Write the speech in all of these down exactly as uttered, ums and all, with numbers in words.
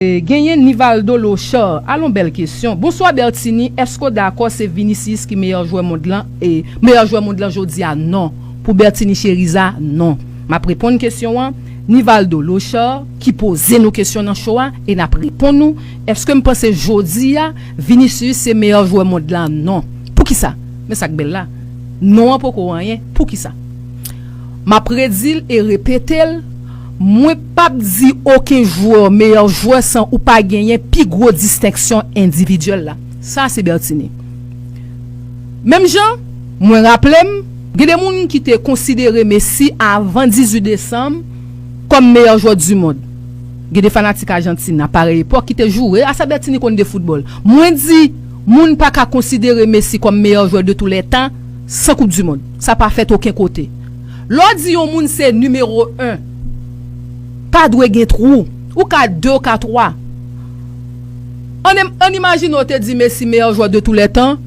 E, genyen Nivaldo Lochard. Alon bèl kesyon. Bonswa Bertini, èske w dakò se Vinicius ki meyè jwè mond lan? E, meyè jwè mond lan jodi a? Non. Pou Bertini Cheriza, non. M ap reponn kesyon an. Nivaldo Lochard, ki poze nou kesyon nan show a, e n ap reponn ou. Èske m panse jodi a, Vinicius se meyè jwè mond lan? Non. Poukisa? Men sa k bèl la. Non an poko anyen. Poukisa? M ap redi l e repete l, mwen p ap di okenn jwè meyè jwè san ou pa genyen pi gwo distenksyon endividyèl la. Sa se Bertini. Menm jan, mwen raple m, gen de moun ki te konsidere Messi avan dizuit desanm kòm meyè jwè di mond. Gen de fanatik Ajantin nan parèy epòk ki te joure, a sa Bertini konn de foutbòl. Mwen di, moun pa ka konsidere Messi kòm meyè jwè de tou lè tan san koup di mond. Sa pa fèt okenn kote. Lè w di yon moun se nimewo en, pa dwe gen twou. Ou ka de, ou ka twa. Ann, ann imajine w te di Messi meyè jwè de tou lè tan,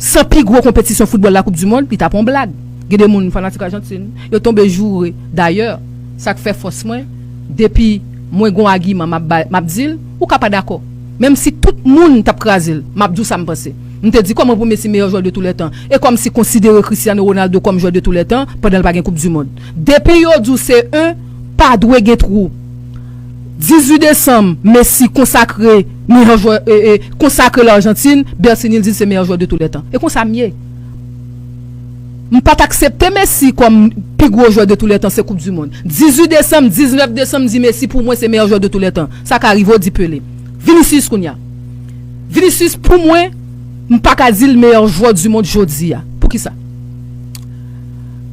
san pi gwo konpetisyon foutbòl la koup di mond, li t ap yon blag. Gen de moun fanatik Ajantin, yo tonbe joure. Dayè, sa k fè fòs mwen, depi mwen gon agiman, m ap ba- m ap di l, ou ka pa dakò. Menm si tout moun t ap kraze l, m ap di w sa m panse. M te di kòman pou Messi meyè jwè de tou lè tan, e kòmsi konsidere Cristiano Ronaldo kòm jwè de tou lè tan pandan l pa gen koup di mond. Depi yo di w se en, pa dwe gen twou. Dizuit desanm, Messi konsakre meyè jwè, e, e, konsakre Lajantin, Bertini di l se meyè jwè de tou lè tan. E konsa m ye. M pa t aksepte Messi kòm pi gwo jwè de tou lè tan, se koup di mond. Dizuit desanm, diznèf desanm, di Messi pou mwen se meyè jwè de tou lè tan. Sa ka rive w di Pele. Vinicius kounye a. Vinicius pou mwen, m pa ka di l meyè jwè di mond jodi a. Poukisa?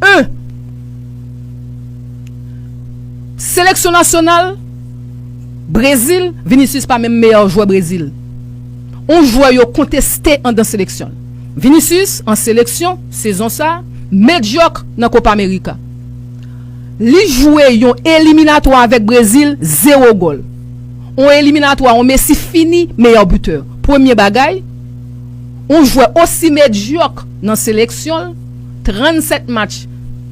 En, seleksyon nasyonal Brezil, Vinicius pa menm meyè jwè Brezil. On jwè yo konteste anndan seleksyon. Vinicius, an seleksyon, sezon sa, medyòk nan Copa America. Li jwe yon eliminatwa avèk Brezil, zewo gòl. On eliminatwa, on Messi fini meyè bitè. Premye bagay, on jwè osi medyòk nan seleksyon l, trannsèt match,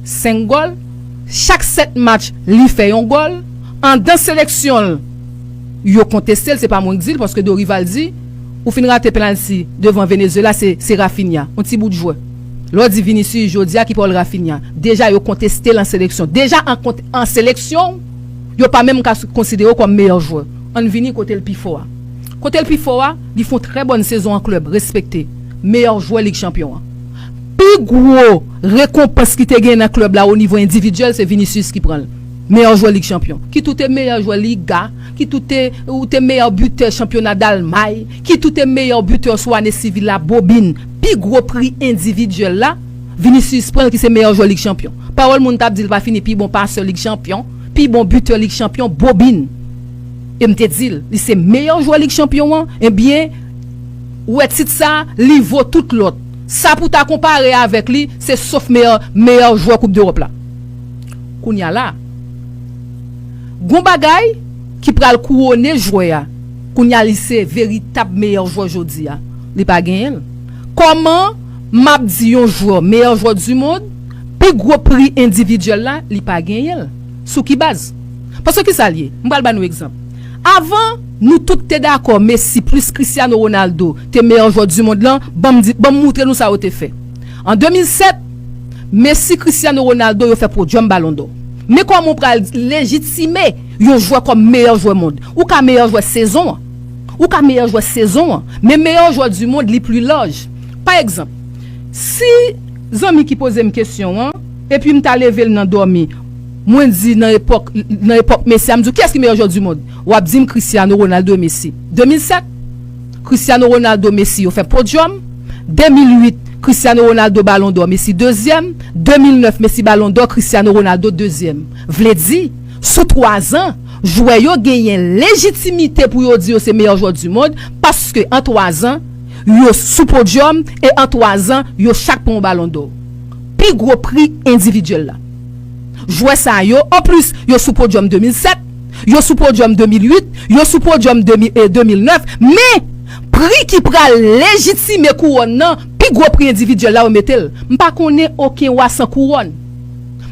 senk gòl. Chak sèt match, li fè yon gòl. Anndan seleksyon l, yo konteste l, se pa mwen k di l, paske Dorival di, ou fin rate penalti devan Venezuela, se, se Raphinha, on ti bout jwè. Lè w di Vinicius jodi a ki pa w l Raphinha. Deja yo konteste l an seleksyon. Deja an, kont- an seleksyon, yo pa menm ka s- konsidere w kòm meyè jwè. Ann vini kote l pi fò a. Kote l pi fò a, li fè yon trè bòn sezon an klèb, respekte. Meyè jwè Lig Chanpyon an. Pi gwo rekonpans ki te gen nan klèb la o nivo endividyèl, se Vinicius ki pran l. Meyè jwè Lig Chanpyon. Kit ou te meyè jwè Liga, kit ou te, ou te meyè bitè chanpyona Dalmay, kit ou te meyè bitè sou ane sivil la, bobin. Pi gwo pri endividyèl la, Vinicius pran l ki se meyè jwè Lig Chanpyon. Pawòl moun t ap di l pa fini pi bon pasè Lig Chanpyon, pi bon bitè Lig Chanpyon, bobin. E m te di l, li se meyè jwè Lig Chanpyon an, ebyen, ou wè tit sa, li vo tout lòt. Sa pou ta konpare avèk li, se sof meyè, meyè jwè Koup Dewòp la. Kounye a la, gon bagay ki pral kouwone jwè a. Kounye a, li se veritab meyè jwè jodi a. Li pa genyen l. Kòman m ap di yon jwè meyè jwè di mond, pi gwo pri endividyèl la, li pa genyen l? Sou ki baz? Paske ki sa l ye? M pral ba nou egzanp. Avan, nou tout te dakò Messi plis Cristiano Ronaldo te meyè jwè di mond lan, ban m di, ban m moutre nou sa yo te fè. An de mil sèt, Messi, Cristiano Ronaldo, yo fè podyòm Balon dò. Men kòman w pral lejitime yon jwè kòm meyè jwè mond? Ou ka meyè jwè sezon an. Ou ka meyè jwè sezon an. Men meyè jwè di mond, li pli laj. Pa egzanp, si zanmi ki poze m kesyon an, epi m ta leve l nan dòmi, mwen di nan epòk, nan epòk Messi a, m di w, kiyès ki meyè jwè di mond? W ap di m Cristiano Ronaldo e Messi. De mil sèt, Cristiano Ronaldo, Messi, yo fè podyòm. De mil uit, Cristiano Ronaldo, Balon dò, Messi dezyèm. De mil nèf, Messi, Balon dò, Cristiano Ronaldo dezyèm. Vle di, sou twa zan, jwè yo genyen lejitimite pou yo di yo se meyè jwè di mond, paske an twa zan, yo sou podyòm, e an twa zan, yo chak pran yon Balon dò. Pi gwo pri endividyèl la. Jwè sa yo, anplis, yo sou podyòm de mil sèt, yo sou podyòm de mil uit, yo sou podyòm de mil, e, de mil nèf, men pri ki pral lejitime kouwòn nan, pi gwo pri endividyèl la yo mete l. M pa konnen okenn wa san kouwòn.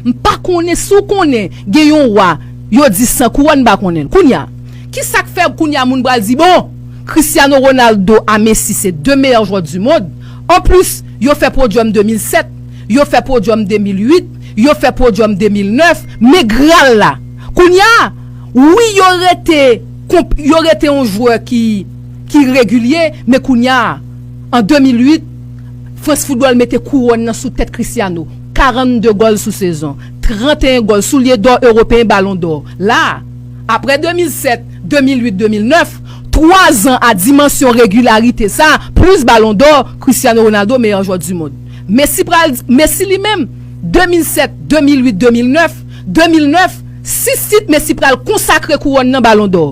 M pa konnen si w konnen gen yon wa yo di san kouwòn, m pa konnen l. Kounye a, Ki sa k fè kounye a moun pral di, bon, Cristiano Ronaldo a Messi se de meyè jwè di mond. Anplis, yo fè podyòm de mil sèt, yo fè podyòm de mil uit, yo fè podyòm de mil nèf, men gral la. Kounye a, wi, yo rete, yo rete yon jwè ki, ki regilye, men kounye a, an de mil uit, France Football mete kouwòn nan sou tèt Cristiano. Karannde gòl sou sezon, tranteyen gòl, soulye dò ewopeyen, Balon dò. La, apre de mil sèt, de mil uit, de mil nèf, twa zan a dimansyon regilarite sa, plis Balon dò, Cristiano Ronaldo meyè jwè di mond. Messi pral, Messi li menm, de mil sèt, de mil uit, de mil nèf, de mil nèf, sis tit Messi pral konsakre kouwòn nan Balon dò.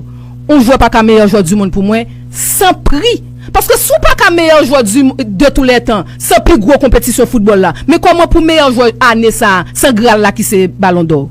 Yon jwè pa ka meyè jwè di mond pou mwen san pri. Paske si w pa ka meyè jwè di, de tou lè tan, san pi gwo konpetisyon foutbòl la, men kòman pou meyè jwè ane sa a, san gral la ki se Balon dò?